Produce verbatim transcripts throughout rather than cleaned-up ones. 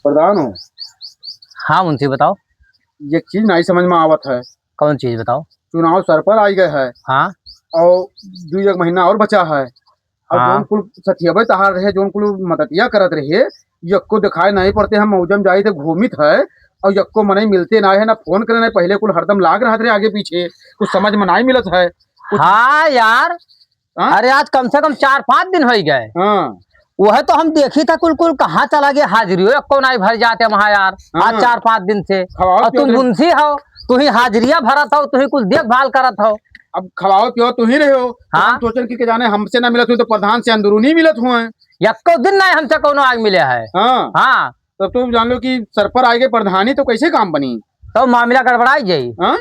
प्रधान हो। हाँ मुंशी, बताओ। एक चीज नाहीं समझ में आवत है। कौन चीज बताओ? चुनाव सर पर आई गए है। हाँ। और दुइ एक महीना और बचा है। और हाँ। जौन कुल सथियबे तहार रहे, जौन कुल मदतिया करत रहे, यक्को दिखाई नाहीं पड़ते। हम मौजम जाई थे घूमित है और यक्को मनई मिलते नाहीं है, ना फोन करे, ना पहले कुल हरदम लाग रहत रहे आगे पीछे, कुछ समझ में नाहीं मिलत है। कुछ हाँ यार, हाँ? अरे आज कम से कम चार पाँच दिन होइ गए। हाँ। वह तो हम देखी था कुल कुल कहाँ चला गया, हाजिरियो यक्को नाहीं भर जाते वहाँ यार। हाँ। आज चार पाँच दिन से। खवाओ और पियो तुम तो मुंशी हो, तुही हाजिरिया भरत हो, तुही कुल देखभाल करत हो। अब खवाओ पियो तुही रहे हो, तो हाँ। हम सोचन कि के जाने हमसे ना मिलत हुए तो प्रधान से अंदरूनी मिलत हुए। यक्को दिन नाहीं हमसे कौनो आग मिले है। हाँ। हाँ। तब तो जान लो कि सर पर आएगे प्रधानी तो कैसे काम बनी? तो मामला गड़बड़ाई जाई। हाँ?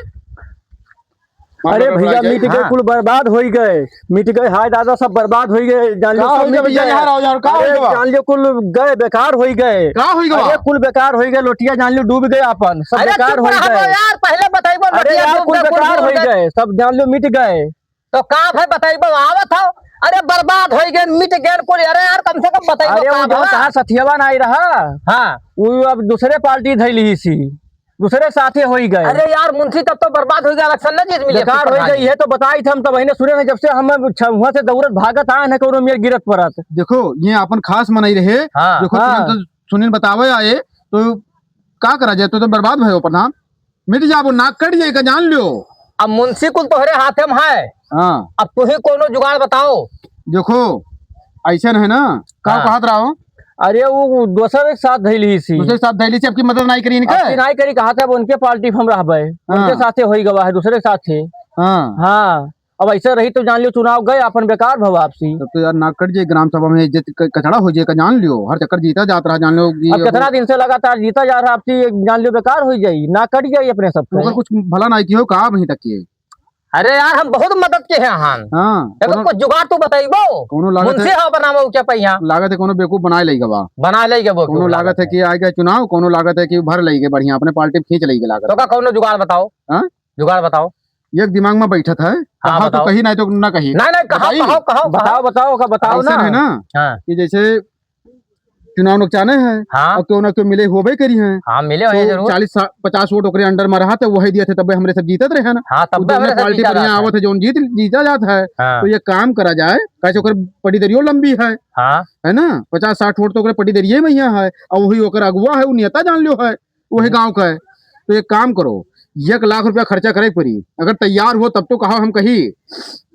अरे मामला भैया, गड़बड़ाई जाई। मिट गए, हाँ। कुल बर्बाद होई गए, मिट गए, हाय दादा, सब बर्बाद होई गए, जान लो, का सब होई गए मिट भैया, गए। यहाँ आओ, यहाँ का अरे होई गए बा? जान लो, कुल गए, बेकार होई गए। का होई गए बा? अरे कुल बेकार होई गए, लोटिया जान लो, डूब गए अपन, सब अरे बेकार चुप होई रहो गए। यार, पहले बताइबो, अरे लोटिया यार, डूब कुल गए, कुल बेकार डूब होई गए। गए, सब जान लो, मिट गए। तो का भाई बताइबो, आवत हो? अरे बर्बाद होई गए, मिट गए कुल। अरे यार, कम से कम बताइबो अरे का वो जो बा? कहा सथियवा नाहीं रहा, हाँ। वो अब दूसरे पार्टी धैली ही सी। दूसरे साथे होई गए। अरे यार मुंशी, तब तो बर्बाद होई गए, election न जीत मिले बेकार होई गए, ये तो बताई थे हम, तब इन्हें सुने हैं, जब से हम छ-, वहाँ से दौड़त भागत आए हैं, कौनो मेर गिरत पड़त। देखो, ये अपन खास मनई रहे। हाँ। देखो, हाँ। तुरंत सुनील बतावे आए, तो का करा जाए, तो, तो बर्बाद भयो प्रधान, मिट जाबो, नाक कट जाए का जान लियो। अब मुंशी कुल तोहरे हाथे में है। हाँ। अब तुही कौनो जुगाड़ बताओ। देखो, ऐसन है ना, का हाँ। कहत रहो? अरे, वो दोसर एक साथ धइली ही सी। दूसरे साथ धइली से आपकी मदद नाहीं करी इनका? आपकी नाहीं करी, कहा था, अब उनके पार्टी में हम रहबे। हाँ। उनके साथे होई गवा है, दूसरे साथे। हाँ। हाँ, अब ऐसे रही तो जान लियो, चुनाव गए, अपन बेकार भवा आपसी। तब तो यार, नाक कट जाए, ग्राम सभा में इज्जत क-, कचड़ा हो जाए, का जान लियो। हर चक्कर जीता जात रहा, जान लो कि अब अब कितना दिन से लगातार जीता जा रहा आपसी, जान लियो, बेकार हो जाई, नाक कट जाई अपने सबके। ओकर कुछ भला नाहीं कियो का अभी तक के? अरे यार, हम बहुत मदद के हैं, हाँ। हाँ, देखो, कोनो कुछ जुगाड़ तू बताइबो। कोनो लागत मुंशी है, हो बनावो क्या पहिया? लागत है कोनो बेवकूफ बनाए लई गवा। बनाए लई गवा कोनो लागत है कि आए गए चुनाव, कोनो लागत है कि भर लई गए बढ़िया, अपने पार्टी में खींच लई गए लागत तो है। का कोनो जुगाड़ बताओ? हाँ? जुगाड़ बताओ। एक दिमाग में बैठत है, हाँ, कहा तो बताओ। कही, नाहीं तो ना कही। नाहीं, नाहीं, कहा, बताई? कहो, कहो, बताओ, कहो। बताओ, का बताओ ऐसा ना। है ना हाँ। कि जैसे चुनाव नकचाने हैं, हाँ। और क्यों ना क्यों मिले होबे करी हैं। हाँ, मिले होए तो जरूर। चालीस सा-, पचास वोट ओकरे under में रहा, तो वही दिया थे, तब हमरे सब जीतत रहे हैं ना। हाँ, तब वो दोनों हमारे सब पार्टी जीता बढ़िया जाता है। आवत है, जौन जीत, जीता जात है। हाँ। तो ये काम करा जाए, कैसे ओकर पटीदरियो लंबी है। हाँ। है ना, पचास साठ वोट तो ओकरे पटीदरिये में यहाँ है, और वही ओकर अगुआ है, वो नेता जान लियो है। वही हम्म। गाँव का है। तो एक काम करो, एक लाख रुपया खर्चा करे के पड़ी, अगर तैयार हो तब तो कहो, हम कही।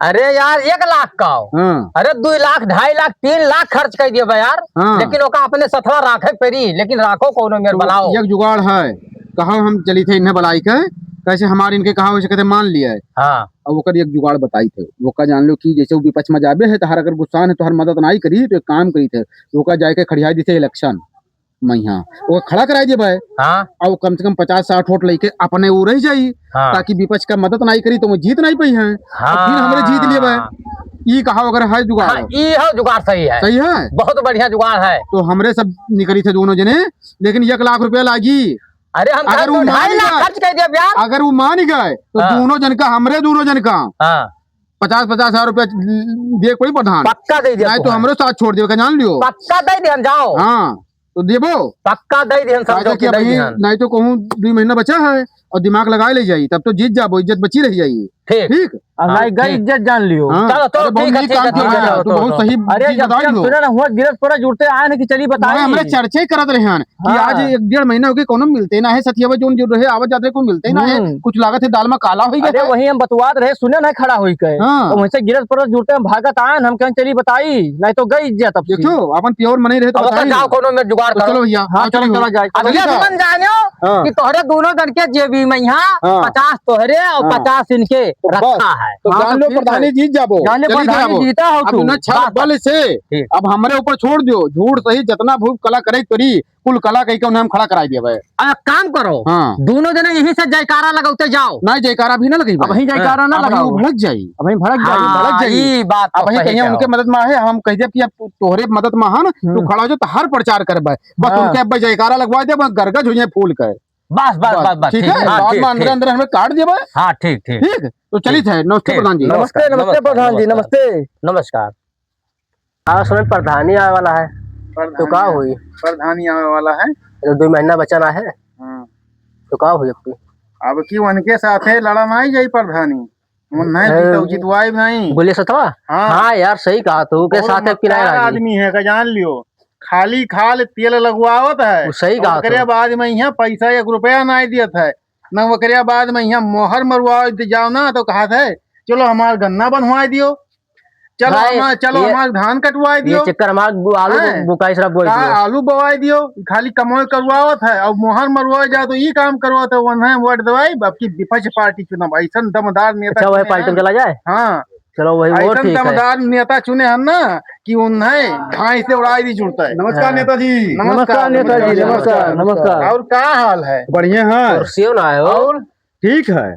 अरे यार, एक लाख का हो? हाँ। अरे, दुई लाख, ढाई लाख, तीन लाख खर्च कर दिए बा यार। हाँ। लेकिन ओका अपने सथवा राखे के पड़ी, लेकिन राखो कोनो मेर तो बनाओ। एक जुगाड़ है, कहो हम चली थे इन्हें बुलाई के, कैसे हमारे इनके कहा वैसे कहते मान लिया है। हाँ। अब ओकर एक जुगाड़ बताई थे, ओका जान लो कि जैसे वो विपक्ष में जाबे है, तो हर अगर गुस्सा है, तो हर मदद नाहीं करी, तो एक काम करी थे, ओका जाके खड़ियाई दी थे election। मैं यहाँ ओका खड़ा कराई देबे। हाँ। और कम से कम पचास साठ वोट लेके अपने वो रह जाई, हाँ। ताकि विपक्ष का मदद नाहीं करी तो वो जीत नाहीं पाई हैं। हाँ। और फिर हमरे जीत लेबे। ई कहा अगर है जुगाड़? हाँ, ई हो जुगाड़ सही है। सही है? बहुत बढ़िया जुगाड़ है। तो हमरे सब निकली थे दोनों जने, लेकिन एक लाख रुपया लागी। अरे हम अगर वो ढाई लाख खर्च कर दिया यार। अगर वो मान गए तो हाँ। दोनों जन का, हमरे दोनों जन का हाँ। पचास पचास हजार रुपया दे कोई प्रधान। पक्का दे दिया नाहीं तो हमरो साथ छोड़ देबे का जान लियो। पक्का दे दिया, जाओ। हाँ। तो देबो? पक्का दे दिहन, समझो काहे कि कि दे अबही दिहन। नाहीं तो कहूँ दुई महीना बचा है और दिमाग लगाए ले जाई, तब तो जीत जाबो, इज्जत बची रह जाई। ठीक। ठीक? अब हाँ, नाहीं गई ठीक। इज्जत जान लियो। हाँ। चलो, चलो, अरे बहुत ठीक है, नीक ठीक काम है, किया ठीक है, भैया, चलो, तू चलो, बहुत चलो। सही अरे चीज जब बताई से हम हो। सुने ना हुआ गिरत पड़ा जुड़ते आए ना कि चली बताई। हमें हमरे चर्चे करत रहे हैं कि हाँ। आज एक डेढ़ महीना हो गया, कोनो मिलते ना है, सथियावा जोन जो रहे, आवत जात रहे, कोई मिलते ना है, हम्म। कुछ लागत है दाल में काला हो गया अरे है। वही हम बतवात रहे, सुने ना खड़ा होई के। हाँ। तो वहीं से गिरत पड़ा जुड़ते हम भागत आए, हम कहें चली बताई, नाहीं तो गई इज्जत अब से। देखो, अपन pure मनई रहे तो अब बताई। जाओ, कोनो में जुगाड़ तो करो। चलो भैया, हाँ, आओ, चलो, चलो। चलो, जाए। अब चलो, ये चलो। सुमन जानियो हाँ। कि तोहरे दोनों जन के जेबी में यहाँ हाँ। पचास तोहरे और हाँ। पचास इनके तो बस, रखा है। तो हाँ, जान तो लो, ठीक है। प्रधानी जीत जाबो। जान लो, चली प्रधानी जाबो। जीता हो अब तू। उन्हें छाप बस, बल बस। से ठीक। अब हमरे ऊपर छोड़ दियो, झूठ सही जितना भूल कला करे के परी, कुल कला कही के उन्हें हम खड़ा कराई दिया भाई। अब एक काम करो, हाँ। दोनों जने यहीं से जयकारा लगौते जाओ। नहीं, जयकारा अभी ना लगई अब भाई। वहीं जयकारा ना अब वहीं लगाओ। वो भड़क जाई। अब वहीं भड़क जाई। हाँ, भड़क जाई। ई बात तो अब वहीं सही कहिया कहो। उनके मदद में आहे, हम कह देब कि अब तोहरे मदद में है ना, तू हम्म। खड़ा हो जा, तो हर प्रचार करबे। बस हाँ। उनके अब जयकारा लगवा दे, बस गरगज हो जाए फूल के। बस, बस, बस, बस, बस, ठीक ठीक है? है, हाँ, बाद ठीक, में अंदर ठीक। अंदर हमें काट देबे। हाँ, ठीक, ठीक। ठीक? तो चलिए, ठीक। नमस्ते ठीक। प्रधान जी। नमस्ते, नमस्कार, नमस्ते नमस्कार, प्रधान जी, नमस्कार। नमस्ते। नमस्कार। हाँ, सुमन, प्रधानी आवे वाला है, तो का प्रधानी, होई? प्रधानी आवे वाला है, तो दुइ महीना बचा ना है। हाँ। तो का होई अब की? अब की उनके साथे लड़ा नाहीं जाई प्रधानी। उन्हें ए, जीतउ-, जितवाई नाहीं। गोली सतवा? हाँ। हाँ यार, सही कहा तू, के बहुत साथे अब की नाहीं मक्कार राजी। आदमी है, का जान लियो। खाली खाल तेल लगवावत है। वो सही कहा ओकरे तू। बाद में यहाँ पैसा एक रुपया नाहीं दियत है। न ओकरे बाद में यहाँ मोहर मरवावे जाओ ना तो कहत है, "चलो हमार गन्ना बनवाए दियो, चलो भाई, हमार, चलो ये, हमार धान कटवाए ये दियो।" चक्कर हमार बु-, आलू हैं? बु-, बुकाई सरा बोई का दियो। आलू बोवाए दियो, खाली कमाई करवावत है, अब मोहर मरवाए जाओ तो ई काम करवावत है, उन्हें वोट दवाई, अब की विपक्ष पार्टी चुनाव, ऐसन दमदार नेता अच्छा, वही चुने पार्टी में हैं। चला जाए? हाँ। चलो, वही वो ऐसन ठीक है। दमदार नेता चुने हैं ना कि उन्हें धाई से उड़ाई दी जुड़ता है। नमस्कार हाँ। नेताजी। नमस्कार, नमस्कार नेताजी, नमस्कार, नमस्कार, नमस्कार। नमस्कार। और का हाल है? बढ़िया है। और सेव ना आयो। और? ठीक है।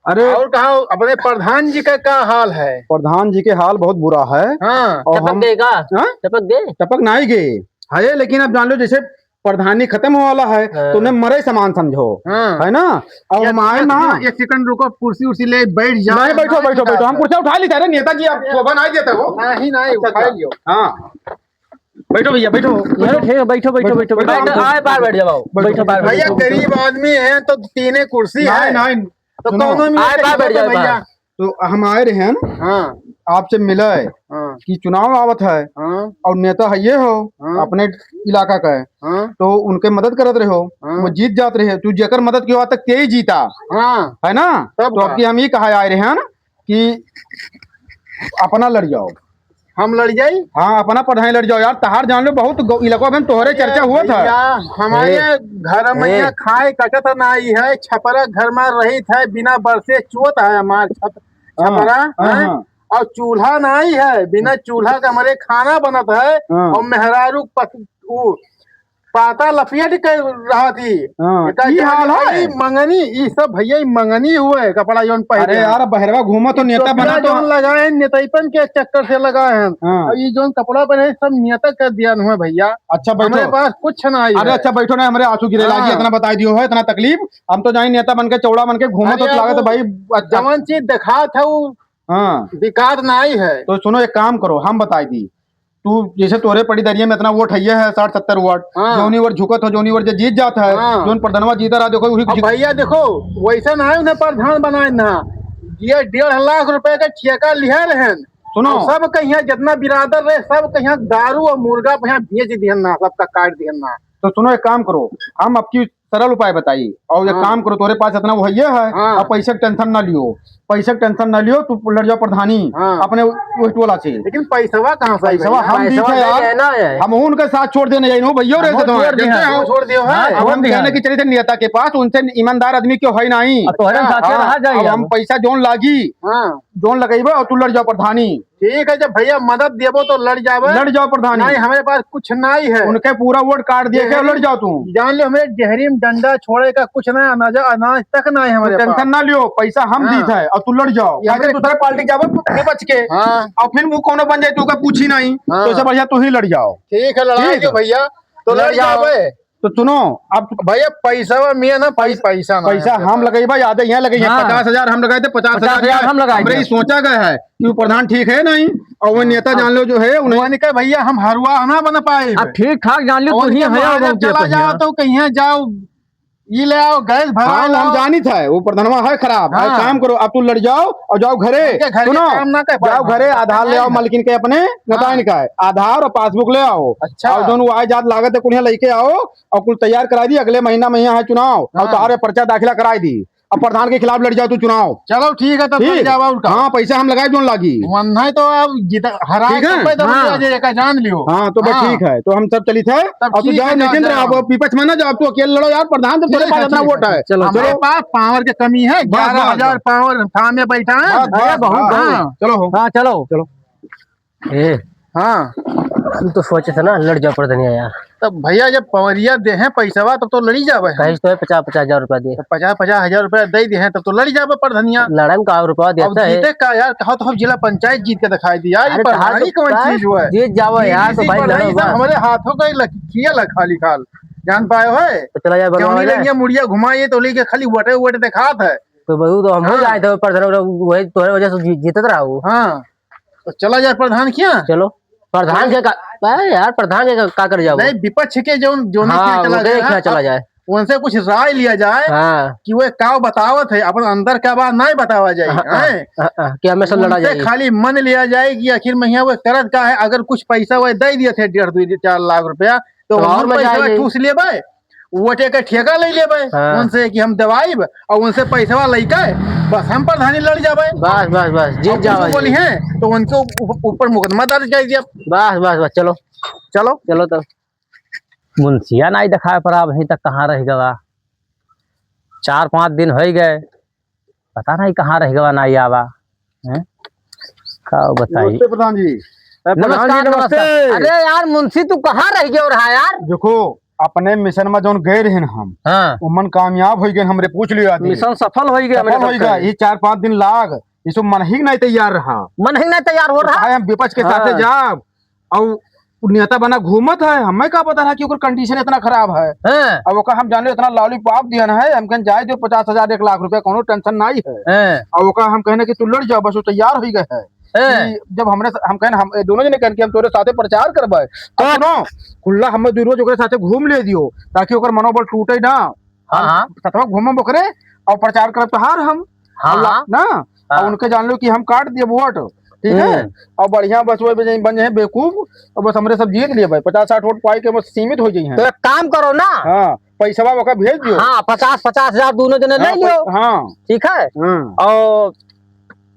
अरे। और कहा अपने प्रधान जी का का हाल है? प्रधान जी के हाल बहुत बुरा है। हाँ। और टपक हम गए का? हाँ? टपक गए? टपक नाहीं गए। है, लेकिन अब जान लो जैसे प्रधानी खतम होए वाला है, हाँ। तो उन्हें मरे समान समझो, हाँ। है ना? अब ये हम आए ना। एक सेकंड रुको, कुर्सी उर्सी ले बैठ जाओ। नहीं, बैठो, बैठो, बैठो। हम कुर्सी उठा ली, अरे नेताजी, आप शोभा नहीं देते हो। नहीं, नहीं, अच्छा, उठा अच्छा। लियो। हाँ। बैठो भैया, बैठो। अरे ठीक है, बैठो, बैठो, बैठो, बैठो। बैठो, आए बाहर बैठ जाओ। बैठो, बाहर बैठो। भैया, गरीब आदमी है तो तीने कुर्सी नहीं, है। नहीं। तो सुनो। कौनो में आए बाहर बैठ जाओ, भैया। बाहर। तो हम आए रहे हैं ना, हाँ। आपसे मिले हाँ। कि चुनाव आवत है हाँ। और नेता है ये हो हाँ। अपने इलाका का है, हाँ। तो उनके मदद करत रहे हो, हाँ। वो जीत जात रहे, तू जेकर मदद कियो आज तक तेई जीता, हाँ। है ना? तब तो का? अब की हम ये कहा आए रहे हैं ना कि अपना लड़ जाओ। हम लड़ जाई? हाँ, अपना प्रधान लड़ जाओ यार, तहार जान लो बहुत गौ-, इलाका में तोहरे अरे चर्चा हुआ था। भैया, हमारे ए, घर में ए। यहाँ खाए कटत नाहीं है, छपरा घर में रहित है, बिना बरसे चोत है हमार छप-, हाँ, छपरा, हाँ, हैं? हाँ। और चूल्हा नाहीं है, बिना चूल्हा के हमारे खाना बनत है, हाँ। और मेहरारू पस-, उ, पाता लपेट के रहत ही। हाँ, एका ई जान हाल है। भाई मंगनी, ई सब भैया ई मंगनी हुए कपड़ा जौन पहने अरे हैं। यार, बहरवा घूमो तो नेता टोपिया बना तो जौन लगाए हैं, नेतईपन के चक्कर से लगाए हैं। हाँ। और ई जौन कपड़ा पहने हैं, सब नेता के दिया हुए भैया। अच्छा, बैठो। हमारे पास कुछ ना आई अरे है। अच्छा, बैठो ना, हमारे आंसू गिरे लागी, हाँ। इतना बताई दियो है, इतना तकलीफ। हम तो जाई नेता बन के, चौड़ा बन के घूमो अरे तो लागत है वो भाई, अच्छा। जवन चीज देखात है, वो हाँ। विकास नाहीं है। तो सुनो, एक काम करो, हम बताई दी। तू जैसे तोरे पड़ीदरिये में इतना वोट है, है साठ सत्तर वोट, हाँ। जौनी ओर झुकत हो, जौनी ओर जे जीत जात है, हाँ। जौन प्रधनवा जीता रहा, देखो, वही अब भैया देखो, वैसे नाहीं उन्हें प्रधान बनाए ना, ये डेढ़ लाख रुपए का ठेका लिहे रहेन। सुनो। और सब कहिया जितना बिरादर रहे, सब कहिया दारू और मुर्गा पहिया बेच दिहन ना, सबका काट दिहन ना। तो सुनो, एक काम करो, हम अब की सरल उपाय बताई। और एक हाँ। काम करो, तोरे पास इतना वो है, हाँ। अब पैसे के tension ना लियो, पैसे के tension ना लियो, तू लड़ जाओ प्रधानी हाँ। अपने वोट वाला से। लेकिन पैसवा कहाँ से आई पैसवा भैया? हम पैसवा दी थे यार। देना है। हम उनके साथ छोड़ देने जाइन हो भैया, रे हम से तो छोड़ दिए हैं। हो, छोड़ दियो है। हाँ, अब हम छोड़ दिया कहने है। की चली थे नेता के पास, उनसे ईमानदार आदमी क्यों है नहीं। अब तोहरे साथे हाँ, रहा जाए अब हम अब। पैसा जौन लागी, हाँ। जौन लगइबे और तू लड़ जाओ प्रधानी। ठीक है, जब भैया मदद देबो तो लड़ जाबे। लड़ जाओ प्रधानी। नहीं, हमारे पास कुछ नहीं है। उनके पूरा वोट काट दिए के डेहरी, लड़ जाओ तू। जान लो, हमें डेहरी में डंडा छोड़े का कुछ नहीं, अनाज, अनाज तक नहीं हमारे तू tension पास। ना लियो, पैसा हम हाँ। दीत है और तू लड़ जाओ। ये ताकि हमारे दूसरे पार्टी जाबे विपक्ष के। हाँ। और फिर वो कोनो बन जाए, तू का पूछी नहीं, हाँ। तो इससे बढ़िया तू ही लड़ जाओ। ठीक है, लड़ाई ठीक। जो भैया, तो लड़ लड़ जाओ। जाबे। तो सुनो, अब भैया, पैसा में ना, भाई, पैसा ना पैसा है। हम लगाई भाई, आधे यहाँ लगाई है, हाँ। पचास हजार हम लगाए थे, पचास हजार पचास हजार यहाँ हम लगाए हमरे थे। ही सोचा गया है कि वो प्रधान ठीक है नहीं, और वो हाँ। नेता जान लो जो है, उन्हें मैंने कहा, "भैया, हम हरवाह ना बन पाए।" अब ठीक ठाक जान लो, और तू ही उनके है, मारे वो चला जाओ, तो कहीं जाओ, ये ले आओ, गैस भरा हाँ, वो हम लाओ। जानी था, वो प्रधानवा है खराब, हाँ। एक काम करो, अब तू लड़ जाओ और जाओ घरे। उनके घर के सुनो, काम ना कर पाए। जाओ घरे, हाँ, आधार ले आओ, हाँ। मालकिन के अपने, हाँ। नेताइन का है, आधार और पासबुक ले आओ। अच्छा। और जौन वो आए जात लागत है, कुड़िया लेके आओ, और कुल तैयार कराई दी, अगले महीना में यहाँ है चुनाव, और हाँ। तोहरे पर्चा दाखिला कराई दी, अब प्रधान के खिलाफ लड़ जाओ तू चुनाव। चलो ठीक है, तब ठीक? लड़ जाओ, और का? हाँ, पैसा हम लगाए जौन लागी। वन्ना तो अब जीता, हरा ठीक है? के कोई दम हाँ। नहीं आ जाए, का जान लियो। हाँ, तो बस हाँ। ठीक है, तो हम सब चली थे। तब अब तू ठीक जाओ, है, जाओ, निश्चिंत रहो, जाओ। अब विपक्ष में ना जाओ, अब तू अकेले लड़ो यार, प्रधान तो तोरे ठीक पास है, इतना ठीक वोट है। है। चलो, हमारे चलो। पास पावर के कमी है, बस, बस, ग्यारह हजार बस। पावर थामे बैठा है। बस, अरे, बस, बहुत, बस। बहुत। हाँ। चलो हो। हाँ, चलो। चलो। ए, हाँ। हम तो सोचे थे ना, लड़ जाओ प्रधानिया यार। तब भैया, जब पवरिया देहे पैसवा, तब तो लड़ी जावे हम। कहीं तो है, पचास, पचास हजार रुपया दिए। तो पचास, पचास हजार रुपया दे दिए हैं, तब तो लड़ी जावे प्रधानिया। लड़न का और रुपया अब देता है। जीते का यार, कहो तो हम जिला पंचायत जीत के दिखाई दी यार, ये अरे, कहाँ प्रधानी तो कौन का चीज हुआ है? जीत जावे यार, तो डीडीसी भाई प्रधानी लड़ो सब बस। हमारे हाथों का ही लख-, खेल है खाली खाल, जान पाए हो? तो चला जाए, बनवा जौनी जाए। लंगिया मुड़िया घुमाइए तो लेके खाली वोटे वोटे दिखात है। तो बहू तो हम हो हाँ। जाए थे प्रधान, वही तोहरे वजह से जी-, जीतत रहा वो। हाँ। तो चला जाए प्रधान किया? चलो, प्रधान के का, का यार, प्रधान के का, का कर जाओ? नहीं, विपक्ष के जौन, जौन हाँ, खियाँ चला ओकरे जाए, खियाँ चला जाए। उनसे कुछ राय लिया जाए हाँ। कि वो का बतावत है, अपन अंदर का बात नहीं बतावा जाए, हाँ, हैं? हाँ, हाँ, कि हमें सब लड़ा उनसे जाए। खाली मन लिया जाए कि आखिर में यहाँ वो करत का है, अगर कुछ पैसा वो दे दिए थे डेढ़, दो, चार लाख रुपया, तो तो और हम मजा आ पैसा जाए। ठूस लेबे, वोटे के ठेका ले लेबे हाँ। उनसे कि हम दवाइब और उनसे पैसवा लेके बस हम प्रधानी लड़ जाबे। बस, बस, बस, जीत अब कुछ जाओ, बोली जीत। हैं, तो उनके ऊप-, ऊपर मुकदमा दर्ज कर दिया। बस, बस, बस, चलो। चलो। चलो तब। मुंशिया नाई देखाए पड़ा, अबहीं तक कहाँ रह गवा? चार पाँच दिन होइ गए, पता नहीं कहाँ रह गवा, नाई आवा। हैं? का बताई? नमस्ते प्रधान जी। ए, प्रधान जी, नमस्कार, नमस्ते। नमस्कार। अरे यार मुंशी, तू कहाँ रह गयो रहा यार? देखो, अपने मिशन में जौन गए रहे न हम, हाँ। उमन कामयाब होइ गए, हमरे पूछ लियो आदमी। मिशन सफल होइ गए, सफल हमरे होइ सबके। गए। ये चार पाँच दिन लाग, ये सब मन ही नहीं तैयार रहा। मन ही नहीं तैयार हो रहा। भाई हम विपक्ष के हाँ। साथे जाब, और उ नेता बना घूमत है, हमें का पता रहा कि ओकर condition इतना खराब है। हैं। अब ओका हम जान लो इतना lollipop दियन है, हम कहन जाए दो पचास हजार, एक लाख रुपया, कोनो tension नहीं है। हैं। और ओका हम कहने कि तू लड़ जाओ, बस वो तैयार हो गए है। हैं। कि जब हमरे स-, हम कहन हम, ए, दोनों जने कहन कि हम तोरे साथे प्रचार करबे। तो अब सुनो, खुल्ला हमें दू रोज ओकरे साथे घूम ले दियो, ताकि ओकर मनोबल टूटे ना। हाँ, हम हाँ। सतवा घूमब ओकरे और प्रचार करब तोहार हम। हाँ, और ला-, हाँ। ना? हाँ। और उनके जान लो कि हम काट दिए वोट, ठीक है? हम्म। और बढ़िया बस वो बन जाए, बन जाए बेवकूफ, और बस हमरे सब जीत लिए भाई, पचास साठ वोट पाई के बस सीमित हो जाइए। तो एक काम करो ना। हाँ, पैसवा ओका भेज दियो। हाँ, पचास, पचास हजार दोनों जने हाँ, ले लियो। हाँ। ठीक है? हाँ। और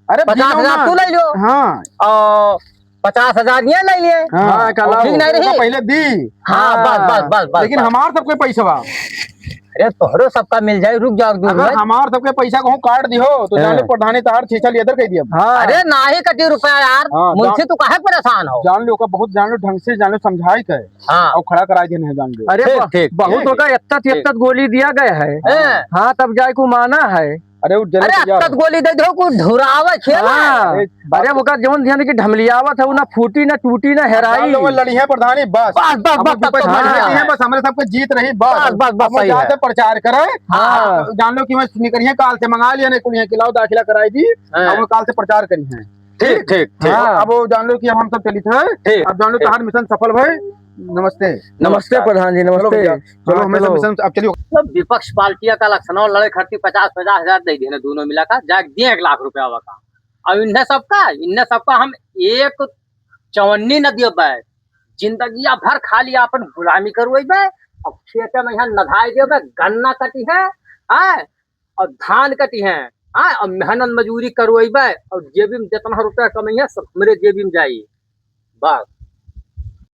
अरे, पचास हजार तू ले लियो। हाँ। और पचास हजार ये ले लिए। हाँ। हाँ, और ठीक नहीं रही? पहले दी। हाँ, बस, बस, बस, बस, लेकिन बस। हमार सबके पैसवा। अरे, तोहरो सबका मिल जाए, रुक जाओ, दूर अगर में। हमार सबके पैसा कहूँ काट दिहो, तो हाँ। जान लो प्रधानी तहार छीछा लेदर कह दिया। हाँ। अरे, नाही कटी रुपया यार, हाँ, मुंशी जान-, तू काहे परेशान हो? जान लो ओका बहुत, जान लो ढंग से, जान लो समझाई के। हाँ। और खड़ा कराई देने हैं, जान लो। अरे, ठीक, ब-, ठीक, बहुत ठीक। ओका एत्तत, ठीक। एत्तत गोली दिया गया है। हाँ। हाँ, तब जाए को माना है। अरे, वो जने अरे, तैयार अत्तत हो। गोली दे दो, कुछ ढुरावे खेला। हाँ। अरे, बात अरे, ओका जौन ध्यान की ढमलियावत है, वो ना फूटी, ना टूटी, ना हेराई। हम लोग लड़ी हैं प्रधानी, बस। बस, बस, हम बस, विपक्ष बस, में हाँ। लड़ी हैं, बस हमरे सबके जीत रही, बस। बस, बस, बस, हम सही जाते है। प्रचार करें। हाँ। जान लो कि मैं निकली हैं, काल से मंगा लिया, नहीं कुल यहाँ के लाओ, दाखिला कराई दी, हाँ। अब वो काल से प्रचार करी हैं। ठीक, ठीक, ठीक। हाँ। अब वो जान लो कि अब हम सब चलित हैं। ठीक, अब जान लो ठीक। तहार मिशन सफल भए। नमस्ते। नमस्ते प्रधान जी, चलो नमस्ते। भैया, चलो, हाँ, हमें सब चलो। मिशन, अब चलियो। सब विपक्ष पार्टिया का लक्षण और लड़े खातिर पचास पचास हजार दे देने दोनों मिला का, जाके दिए एक लाख रुपया का। अब इन्हें सबका, इन्हें सबका हम एक चवन्नी न दियो बे, जिंदगिया भर खाली आपन गुलामी करवाई बे, और खेते में यहाँ नधाई दियो बे, गन्ना कटी है, आय, और धान कटी है, आय, और मेहनत मजूरी करवाई बे, और जेबी में जितना रुपया कमाई है, सब हमरे जेबी में जाई। बस।